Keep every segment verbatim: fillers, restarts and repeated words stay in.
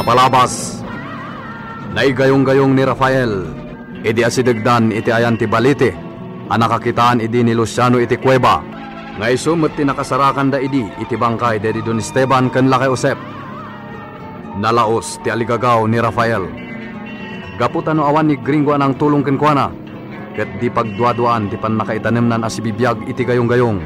Napalabas, naigayonggayong ni Rafael idi asidegdan iti ayan ti balite a nakakitaan idi ni Luciano iti kuweba, nga isu met ti nakasarakanda idi iti bangkay daydi Don Esteban ken Lakay Josep. Nalaos ti aligagaw ni Rafael. Gapu ta no awan ni Gringo a nangtulong kenkuana, ket di pagduaduaan ti pannakaitanemnan a sibibiag iti gayonggayong.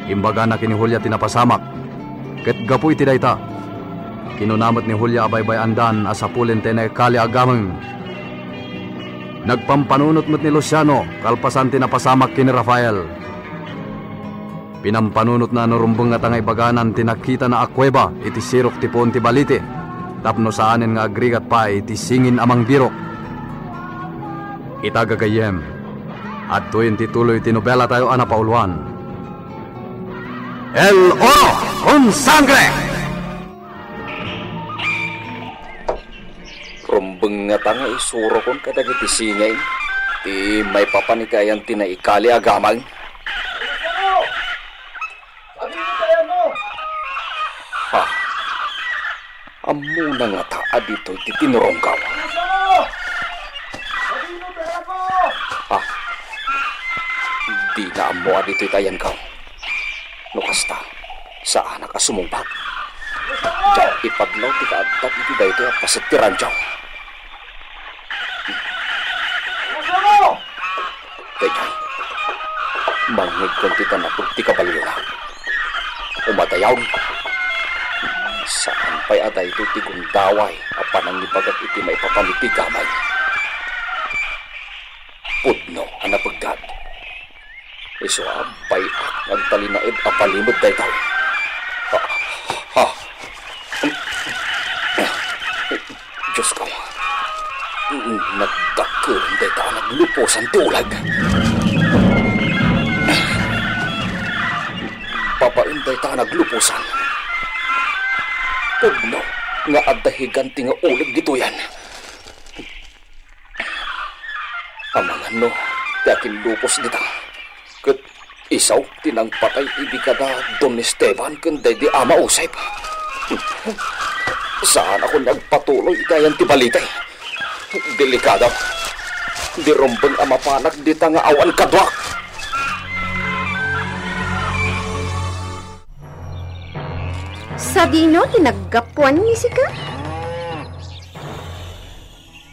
Imbagana ken ni Julia ti napasamak, ket gapu iti dayta, kinuna met ni Julia a baybay-andan a sapulen ti naikali a gameng. Nagpampanunot met ni Luciano kalpasan ti napasamak ken ni Rafael. Pinampanunotna no rumbeng ngata nga ibaganan ti nakitana a kuweba iti sirok ti puon ti balite tapno saanen nga agrigat pay ti singin a mangbirok. Ita, gagayyem, adtoyen ti tuloy ti nobelatayo a napauloan, El Oro con Sangre! Rumbeng ngata nga isurokon kadagiti singin ti maipapan iti ayan ti naikali a gameng. Ha? Ammona ngata a ditoy ti tinurongko? Ha? Dina ammo a ditoy ti ayanko. No kasta, saanak a sumungbat. Diak ipadlaw ti kaaddak iti daytoy a paset ti rancho. Daydiay, mangngegkon ti danatog ti kabaliona. Umadayaw. Saan pay a daytoy ti gundaway a panangibagak iti maipapan iti gameng. Pudno a napeggat. Isu a bay-ak nga agtalinaed a palimed dayta. Ha? Ha? Diosko, nagdakkel dayta a nagluposan ti uleg. Babaen dayta a nagluposan, pudno nga adda higanti nga uleg ditoyen. Amangan no ti akinlupos dita, ket isu ti nangpatay idi kada Don Esteban ken daydi Ama Josep. Saan a koni agpatuloy iti ayan ti balite. Delikado. Di rumbeng a mapanak dita nga awan kaduak. Sadino ti naggapuan ni sika?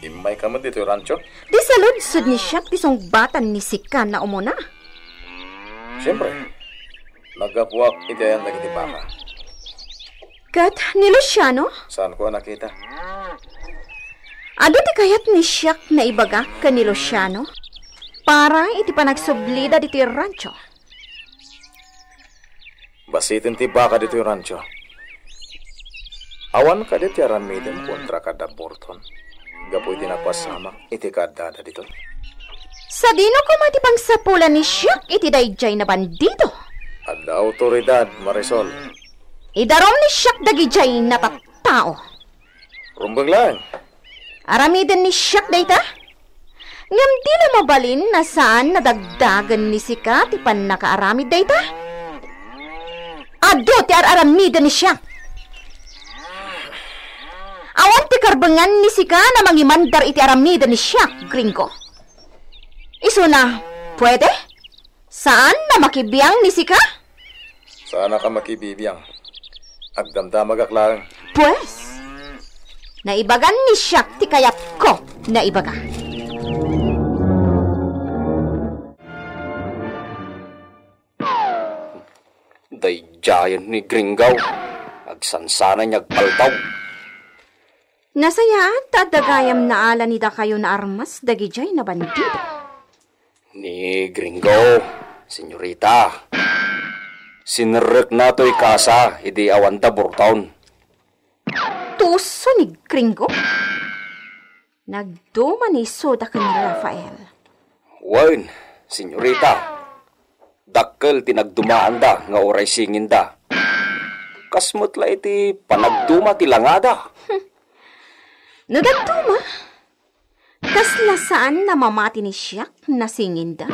Immayka met ditoy rancho? Di saludsod ni Siak ti sungbatan ni sika na umuna. Siempre, naggapuak iti ayan dagiti baka. Ket ni Luciano? Saanko a nakita. Adu ti kayat ni Siak naibaga ken ni Luciano para iti panagsublida ditoy rancho. Basiten ti baka ditoy rancho. Awan kadi ti aramidem kontra kada Burton gapu iti napasamak iti kaaddada ditoy? Sadino koma ti pangsapulan ni Siak iti daydiay a bandido? Adda awtoridad, Marisol. Idarum ni Siak dagidiay a tattao. Rumbeng laeng. Aramiden ni Siak dayta? Ngem dina mabalin a saan a dagdagen ni sika ti pannakaaramid dayta? Adu ti ar-aramiden ni Siak. Awan ti karbengan ni sika a mangimandar iti aramiden ni Siak, Gringo. Isuna, pwede? Saan a makibiang ni sika? Saanak a makibibiang. Agdamdamagak laeng. Pues, naibagan ni Siak ti kayatko naibaga. Daydiayen ni Gringo. Agsansanay nga agpaltaw. Nasayaat ta adda gayam naala ni dakayo a armas dagidiay a bandido. Ni Gringo, senyorita. Sinerrekna toy kasa idi awanda Burton. Tuso ni Gringo? Nagduma ni Soda ken Rafael. Wen, senyorita. Dakkel ti nagdumaanda nga uray singinda. Kas met la iti panagduma ti langada. Hmm. No dadduma, kasla saan a mamati ni Siak a singinda?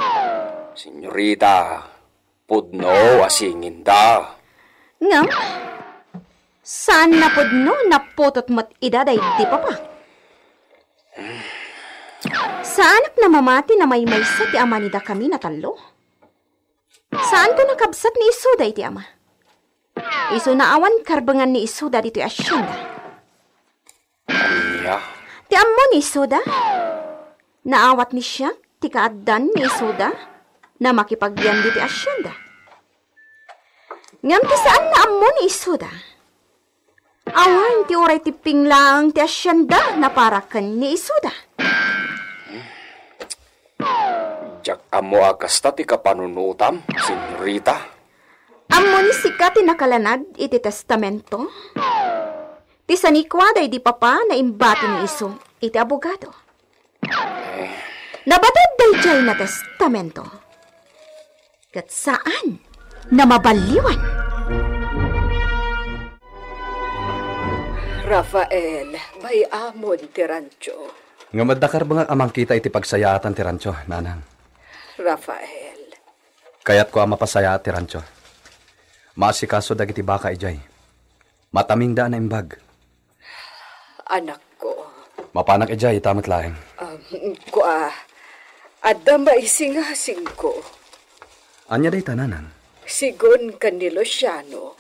Senyorita, pudno a singinda. Ngem, Saan napudno, naputot met ida daydi papa. Saanak namamati namaymaysa ti ama ni dakami a tallo. Saanto nakabsat ni Isuda iti ama. Isuna awan karbengan ni Isuda ditoy asienda. Ania? Ti ammo ni Isuda? Naawat ni siak ti kaaddan ni Isuda na makipagyan ditoy asienda. Ngem ti saan nga ammo ni Isuda, awan ti uray ti pinglaeng ti asienda na para ken ni Isuda. Diak ammo a kasta ti kapanunotam, senyorita. Ammo ni sika ti nakalanad iti testamento? Ti sanikua daydi papa na imbati ni isu iti abogado. Nabatad daydiay nga testamento. Ket saan na maballiwan. Rafael, bay-amon ti rancho. Ngem adda karbengak a mangkita iti pagsayaatan ti rancho, nanang. Rafael. Kayatko a mapasayaat ti rancho. Maasikaso dagiti baka idiay. Matamingda a naimbag. Anakko. Mapanak idiay ita met laeng. Um, kua, adda maisingasingko. Ania dayta, nanang? Sigun ken ni Luciano,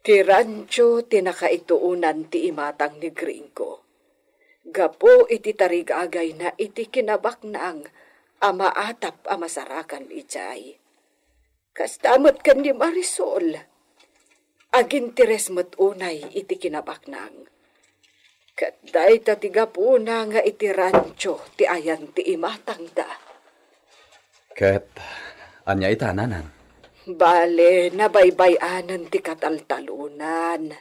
ti rancho ti nakaituonan ti imatang ni Gringo. Gapu iti tarigagayna iti kinabaknang a maatap a masarakan idiay. Kasta met ken ni Marisol, aginteres met unay iti kinabaknang. Ket dayta ti gapuna nga iti rancho ti ayan ti imatangda. Ket ania ita, nanang? Bale, nabaybay-anen ti kataltalonan.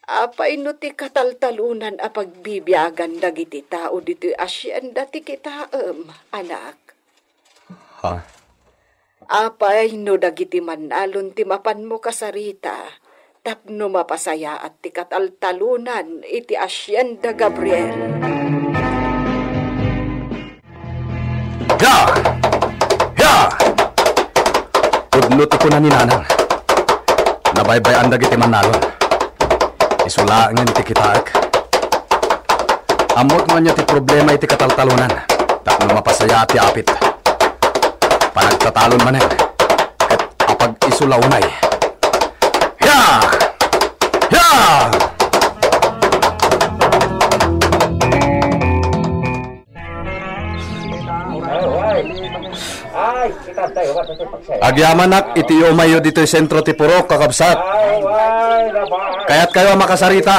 Apay no ti kataltalonan a pagbibiagan dagiti tao ditoy asienda ti kitaem, anak? Ha? Apay no dagiti mannalon ti mapanmo kasarita tapno mapasayaat ti kataltalonan iti asienda, Gabriel? Ya! Ya! Pudno ti kuna ni nanang. Nabaybay-an dagiti mannalon. Isu laengen ti kitaek. Ammok no ania ti problema iti kataltalonan tapno mapasayaat ti apit. Panagtatalon manen ket apag-isu la unay. Ya! Ya! Agyamanak iti umayyo ditoy sentro ti purok, kakabsat. Kayatkayo a makasarita.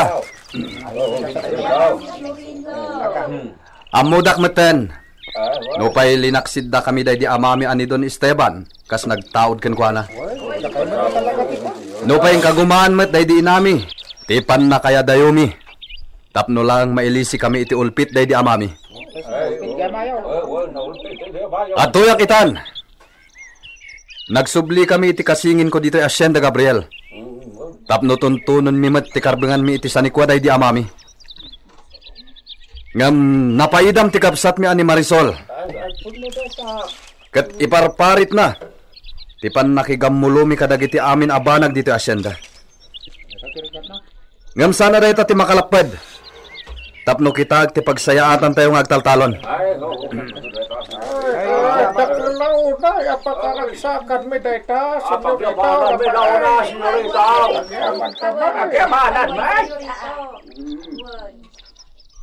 Ammodak metten. Nupay linaksiddakami daydi amami a ni Don Esteban, kas nagtaud kenkuana. Nupay inkagumaan met daydi inami ti pannakayadayomi, tapno laeng mailisikami iti ulpit daydi amami. Adtoyak itan. Nagsublikamin iti kasinginko ditoy Hacienda Gabriel, tapno tuntunonmi met ti karbenganmi iti sanikua daydi amami. Ngem napaidam ti kabsatmi a ni Marisol, ket iparparitna ti pannakigammulomi kadagiti amin a banag ditoy hacienda. Ngem saan a dayta ti makalapped tapno kitaek ti pagsayaatantayo nga agtaltalon. Ay, dakkel la unay a pakaragsakanmi dayta, senyorita.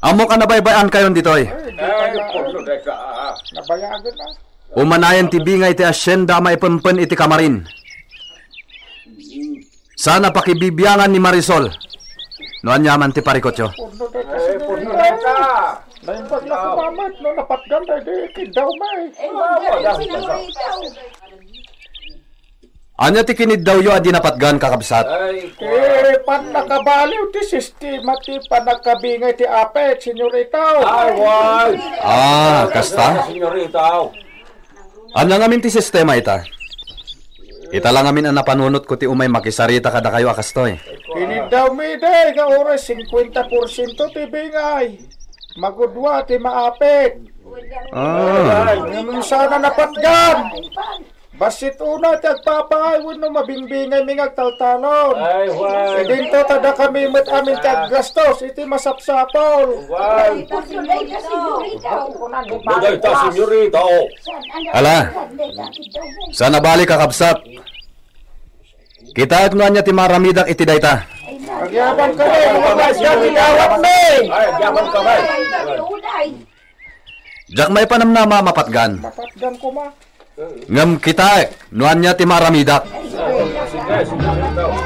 Ammok a nabaybay-ankayon ditoy. Ay, di pay la. Nabayagen, a. Umanayen ti bingay ti hacienda a maipempen iti kamarin. Saan a pakibibiangan ni Marisol no aniaman ti parikutyo. Pudno dayta, senyorita. Naimbag la koma met no napatgan daydi kiddawmi. Ania ti kiniddawyo a di napatgan, kakabsat? Ti pannakabaliw ti sistema ti pannakabingay ti apit, senyorita. Ah, kasta? Ania ngamin ti sistema ita? Ita la ngamin a napanunotko ti umay makisarita kadakayo a kastoy. Kiniddawmi idi nga uray singkuenta porsiento ti bingay. Magudua ti maapit. Ah. Ngem saan a napatgan. Bassit unay ti agpapaay wenno mabingbingaymi nga agtaltalon. Ay, why? Idinto ta dakami met amin ti aggastos iti masapsapul. Why? Dagita, senyorita, oh. Ala, saan a bali, kakabsat? Kitaek no ania ti maaramidak iti dayta. Agyaban kami, agyaban kami. Ay, agyaban kami. Diak maipanamnama a mapatgan. Mapatgan koma. Ngem kitaek no ania ti maaramidak.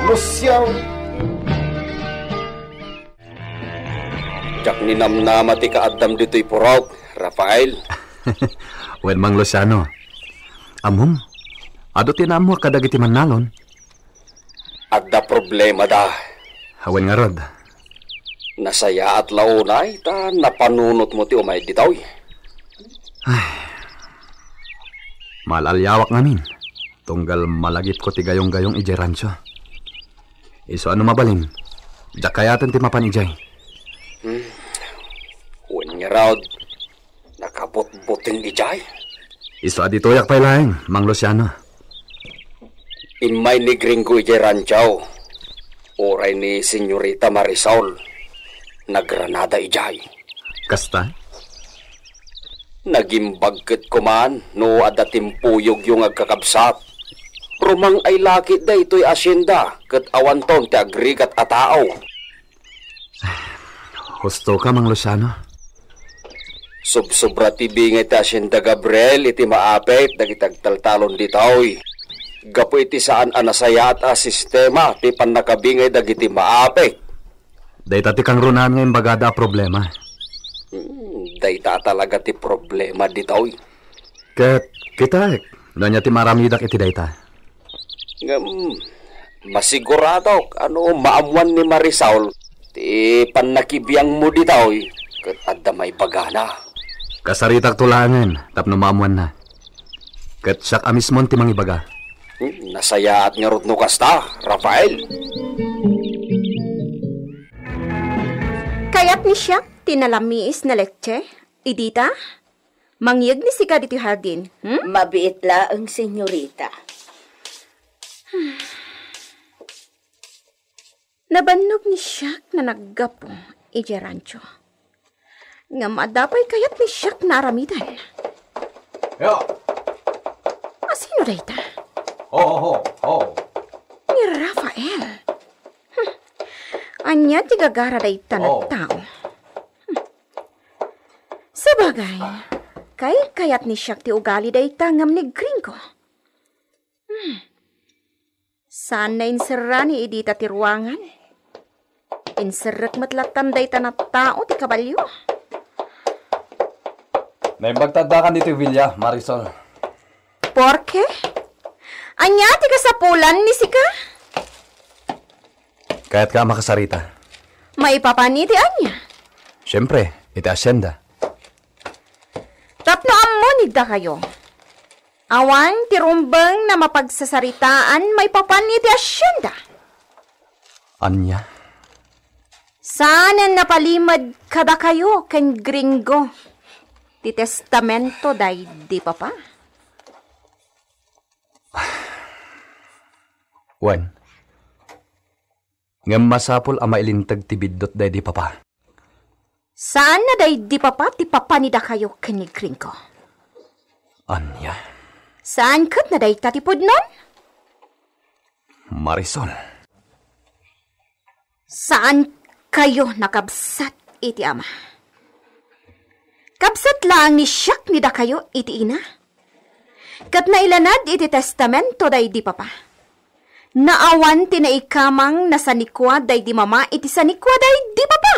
Lucio. Diak ninamnama ti kaaddam ditoy purok, Rafael. Wen, Mang Luciano. Ammom, adu ti naammoak kadagiti mannalon. Adda problema da. Awan ngarud. Nasayaat la unay ta napanunotmo ti umay ditoy. Ay. Maal-aliawak ngamin. Tunggal malagipko ti gayong-gayong idiay rancho. Isu a no mabalin, diak kayaten ti mapan idiay. Hmm. Wen ngarud, nakabutbuteng idiay. Isu a ditoyak pay laeng, Mang Luciano. Immay ni Gringo idiay rancho. Uray ni Senyorita Marisol. Nagranada idiay. Kasta? Nagimbag ket kuman no adda timpuyogyo nga agkakabsat. Rumang-ay la ket daytoy asienda ket awanton ti agrigat a tao. Husto ka, Mang Luciano. Subsobra ti bingay ti Hacienda Gabriel iti maapit dagiti agtaltalon ditoy. Gapu iti saan a nasayaat a sistema ti pannakabingay dagiti maapit. Dayta ti kangrunaan nga imbagada a problema. Hmm, dayta a talaga ti problema ditoy. Ket kitaek, no ania ti maaramidak iti dayta. Ngem, masiguradok a no maammuan ni Marisol ti pannakibiangmo ditoy, ket adda maibagana. Kasaritakto laengen tapno maammuanna. Ket siak a mismon ti mangibaga. Hmm, nasayaat ngarud no kasta, Rafael. Kayat ni siak ti nalamiis na leche, Edita? Mangyeg ni sika ditoy hardin, hmm? Mabiit laeng, senyorita. Nabannog ni siak nga naggapu idiay rancho. Ngem adda pay kayat ni siak nga aramiden. Ya. Asino dayta? Ho, ho, ho, ho. Ni Rafael. Hmm. Ania ti gagara dayta nga tao? Hmm. Sabagay, kaykayat ni siak ti ugali dayta ngem ni Gringo. Hmm. Saan na inserra ni Edita ti ruangan. Inserrek met lattan dayta nga tao ti kabalio. Naimbag ta addakan ditoy villa, Marisol. Porke? Ania ti kasapulan ni sika? Kayatka a makasarita. Maipapan iti ania? Siempre, iti hacienda. Tapno ammo ni dakayo, awan ti rumbeng nga mapagsasaritaan maipapan iti hacienda. Ania? Saanen napalimed kadakayo ken Gringo ti testamento daydi papa? Wen, ngem masapul a mailinteg ti biddut daydi papa. Saan na daydi papa ti papa ni dakayo ken ni Gringo? Ania? Saan ket na dayta ti pudnon? Marisol. Saan kayo nakabsat iti ama. Kabsat laeng ni siak ni dakayo iti ina. Ket nailanad iti testamento daydi papa. Naawan ti naikamang nasanikua daydi mama iti sanikua daydi papa.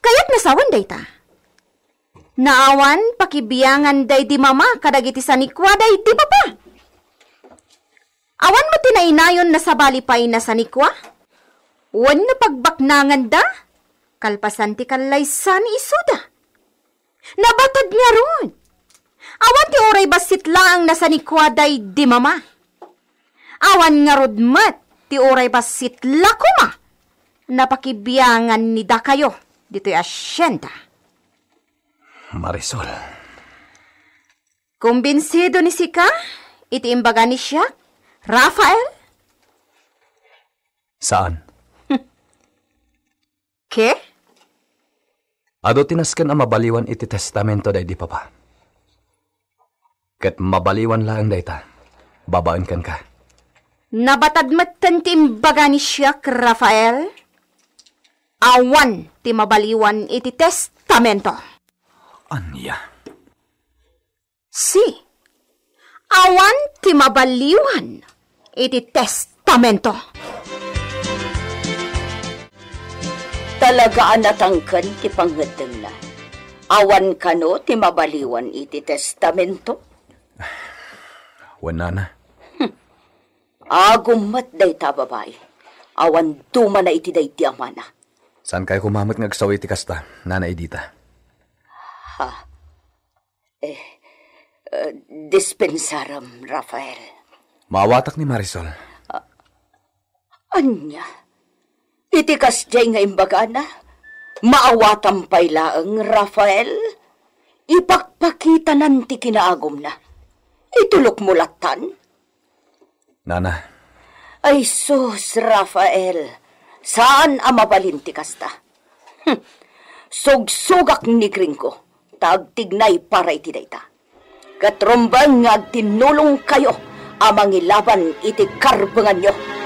Kayat na sawen dayta. Naawan pakibiangan daydi mama kadagiti sanikua daydi papa. Awan met ti nainayon nasabali pay nasanikua. Wenno pagbaknanganda, kalpasan ti kallaysa ni isuda. Nabatag ngarud. Awan ti uray bassit laeng nasanikua daydi mama. Awan ngarud met ti uray bassit la koma napakibiangan ni dakayo ditoy hacienda. Marisol. Kumbinsido ni sika, iti imbaga ni siak, Rafael? Saan. Ke? Adu ti nasken a mabaliwan iti testamento daydi papa. Ket mabaliwan laeng dayta, babaen kenka. Nabatad metten ti imbaga ni siak, Rafael. Awan ti mabaliwan iti testamento. Ania? Si, awan ti mabaliwan iti testamento. Talaga a natangken ti pangngeddengna. Awan kano ti mabaliwan iti testamento? Wen, nana. Agum met dayta babai. Awan dumana iti daydi amana. Saan kayo kumamet nga agsaw iti kasta, Nana Edita? Ha? Eh, eh, dispensarem, Rafael. Maawatak ni Marisol. Ania? Iti kasdiay nga imbagana, maawatam pay laeng, Rafael? Ipakpakitanan ti kinaagumna. Itulokmo lattan? Nana. Ay sus, Rafael, saan a mabalin ti kasta. Hmm. Sugsugak ni Gringo, ta agtignay para iti dayta. Ket rumbeng nga agtinnulongkayo a mangilaban iti karbenganyo.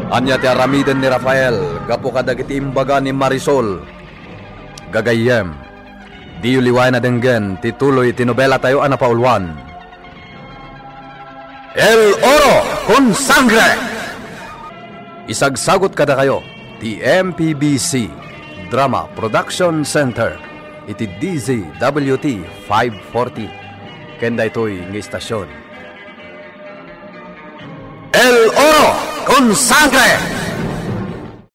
Ania ti aramiden ni Rafael gapu kadagiti imbaga ni Marisol? Gagayyem, diyo liwayan a denggen ti tuloy ti nobelatayo a napauluan, El Oro con Sangre! Isagsagut kadakayo ti M P B C Drama Production Center iti D Z W T five forty ken daytoy nga istasyon. El Oro con Sangre!